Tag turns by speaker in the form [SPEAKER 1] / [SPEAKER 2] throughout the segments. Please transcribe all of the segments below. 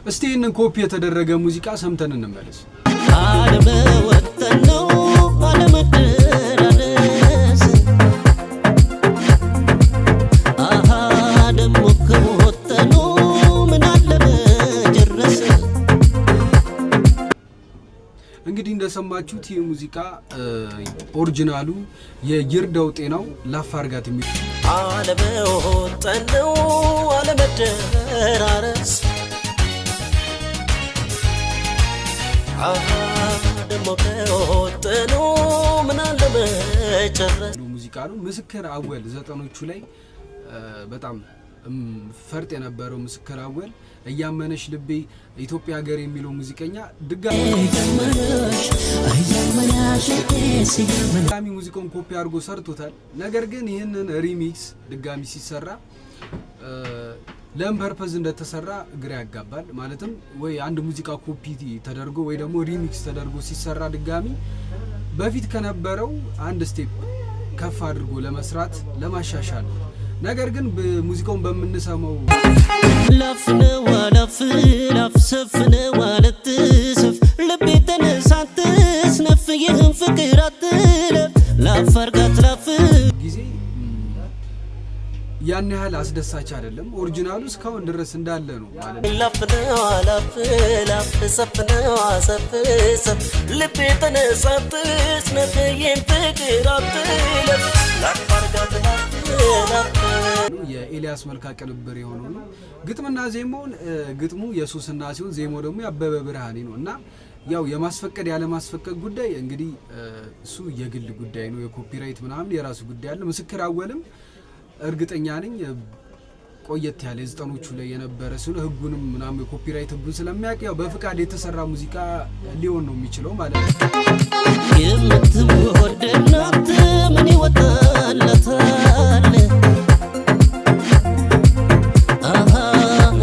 [SPEAKER 1] እስቲ ይህንን ኮፒ የተደረገ ሙዚቃ ሰምተን እንመለስ።
[SPEAKER 2] አለመወጠን ነው አለመደራረስ፣ አሃ ደሞ ከመወጠኑ ምን አለ መጨረስ።
[SPEAKER 1] እንግዲህ እንደሰማችሁት ይህ ሙዚቃ original ኡ የይርዳው ጤናው ላፍ አርጋት የሚል
[SPEAKER 2] አለመወጠን ነው አለመደራረስ፣ አሃ ደሞ ከወጠኑ ምን አለ መጨረስ።
[SPEAKER 1] ሙዚቃ ነው። ምስክር አወል ዘጠኖቹ ላይ በጣም ፈርጥ የነበረው ምስክር አወል እያመነሽ ልቤ ኢትዮጵያ ሀገር የሚለው ሙዚቀኛ ድጋሚ ሙዚቃውን ኮፒ አድርጎ ሰርቶታል። ነገር ግን ይህንን remix ድጋሚ ሲሰራ ለምን purpose እንደተሰራ ግራ ያጋባል። ማለትም ወይ አንድ ሙዚቃ ኮፒ ተደርጎ ወይ ደግሞ remix ተደርጎ ሲሰራ ድጋሚ በፊት ከነበረው አንድ step ከፍ አድርጎ ለመስራት፣ ለማሻሻል ነው። ነገር ግን ሙዚቃውን በምንሰማው
[SPEAKER 2] ላፍ ነው ላፍ ላፍ ሰፍ ነው አለትሰፍ ልቤ ተነሳ አትስነፍ ይህን ፍቅር አትለፍ ላፍ አርጋት ላፍ
[SPEAKER 1] ጊዜ ያን ያህል አስደሳች አይደለም። Original ኡ እስካሁን ድረስ እንዳለ ነው ማለት ነው።
[SPEAKER 2] ላፍ ነው ላፍ ላፍ ሰፍ ነው ሰፍ ሰፍ ልቤ ተነሳ አትስነፍ ይህን ፍቅር አትለፍ ላፍ አርጋት ላፍ ላፍ።
[SPEAKER 1] የኤልያስ መልካ ቅንብር የሆነው ነው። ግጥምና ዜማውን ግጥሙ የሶስና ሲሆን ዜማው ደግሞ የአበበ ብርሃኔ ነው። እና ያው የማስፈቀድ ያለማስፈቀድ ጉዳይ እንግዲህ እሱ የግል ጉዳይ ነው። የ copyright ምናምን የራሱ ጉዳይ አለ። ምስክር አወልም እርግጠኛ ነኝ ቆየት ያለ የዘጠኖቹ ላይ የነበረ ሲሆን ህጉንም ምናምን የ copyright ህጉን ስለሚያውቅ ያው በፍቃድ የተሰራ ሙዚቃ ሊሆን ነው የሚችለው ማለት ነው።
[SPEAKER 2] የምትወደድ ናት ምን ይወጣላታል፣ አሃ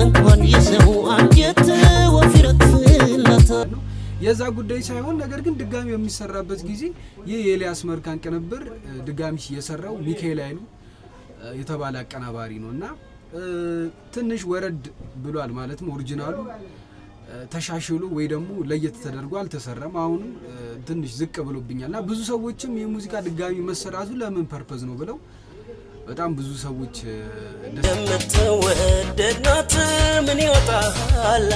[SPEAKER 2] እንኳን የሰው አንጀት ወፍ ይረግፍላታል።
[SPEAKER 1] ነው የዛ ጉዳይ ሳይሆን ነገር ግን ድጋሚ በሚሰራበት ጊዜ ይህ የኤልያስ መልካን ቅንብር ድጋሚ የሰራው ሚካኤል ኃይሉ የተባለ አቀናባሪ ነው እና ትንሽ ወረድ ብሏል። ማለትም original ኡ ተሻሽሎ ወይ ደግሞ ለየት ተደርጎ አልተሰራም። አሁንም ትንሽ ዝቅ ብሎብኛል እና ብዙ ሰዎችም የሙዚቃ ድጋሚ መሰራቱ ለምን purpose ነው ብለው በጣም ብዙ ሰዎች ደስ
[SPEAKER 2] የምትወደድ ናት ምን ይወጣላታል፣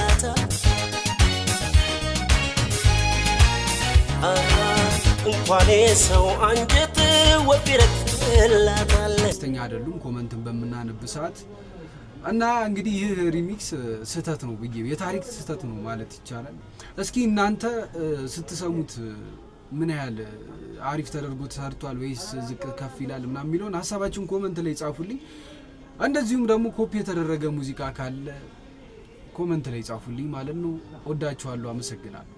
[SPEAKER 2] አሃ እንኳን የሰው አንጀት ወፍ ይረግፍላታል።
[SPEAKER 1] ደስተኛ አይደሉም comment ን በምናነብ ሰዓት። እና እንግዲህ ይህ remix ስህተት ነው ብዬ የታሪክ ስህተት ነው ማለት ይቻላል። እስኪ እናንተ ስትሰሙት ምን ያህል አሪፍ ተደርጎ ተሰርቷል ወይስ ዝቅ ከፍ ይላል ምናምን የሚለውን ሀሳባችሁን comment ላይ ጻፉልኝ። እንደዚሁም ደግሞ ኮፒ የተደረገ ሙዚቃ ካለ comment ላይ ጻፉልኝ ማለት ነው። ወዳችኋለሁ። አመሰግናለሁ።